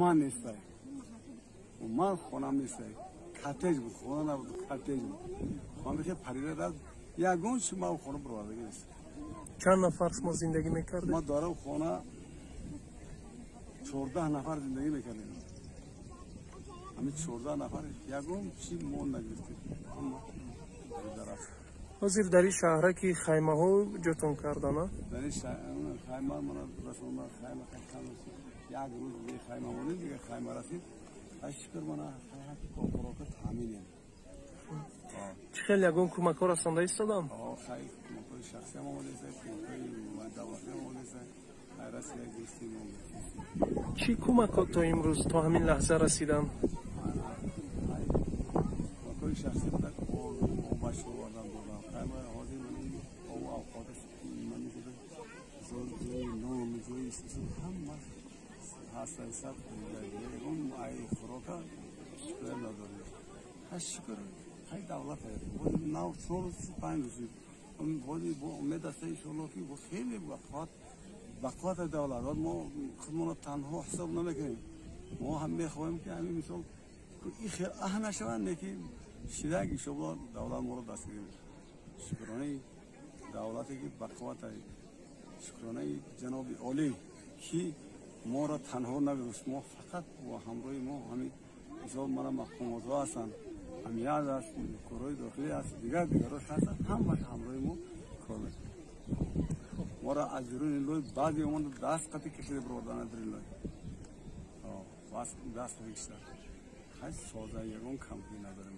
Умуман нестай, умуман хонам нестай. Коттеҷ буд, хона набуд, коттеҷ буд. Хона бихе парида рафт, ягон чи ма хона бировардагӣ нест. Чанд нафар шумо зиндагӣ мекардед? Ма дорам хона 14 нафар зиндагӣ мекардем. Ҳамин 14 нафар ягон чи мо нагирифтем, ҳама парида рафт. Ҳозир дар ин шаҳраки хаймаҳо ҷотон кардана? Дар ин хайма мана расонда, хайма як рӯз бе хайма монем, дига хайма расид. Шукр, мана хӯрока таъминем. Чӣ хел, ягон кӯмакҳо расонда истодам? Хай, кӯмакҳои шахсиам омодаеста, кӯмакҳои давлатиам омодаеста. Чӣ кӯмакҳо то имрӯз, то ҳамин лаҳза расиданд? Кӯмакҳои шахсӣ обаш овардан додам. Ҳозир обу авқот, нон, ҷои ҳама ҳаст. Ягон ай хӯрока шукр надорем. Шукр, хай, давлат нав 4 рӯз, 5 рӯз бо умед аст, иншоалло, ки хеле бақувват, бақуввати давлат. Мо худмонро танҳо ҳисоб намекунем. Мо ҳам мехоҳем, ки ҳамин мисол ин хел аҳ нашаванд, не ки шидак, иншоалло, давлат моро дастгирӣ мекунад. Шукронаи давлате, ки бақувват, шукронаи ҷаноби олӣ, ки моро танҳо нагузошт. Мо фақат бо ҳамроҳи мо ҳамин мисол мана мақомотҳо ҳастанд, амният аст, корҳои дохилӣ аст, дигар дигарош ҳастанд, ҳамаш ҳамроҳи мо кор мекунад. Моро аз дуруни лой баъзе омада даст қати кашида биродана, дуруни лой даст қати кашида. Хай, соза, ягон камбудӣ надорем.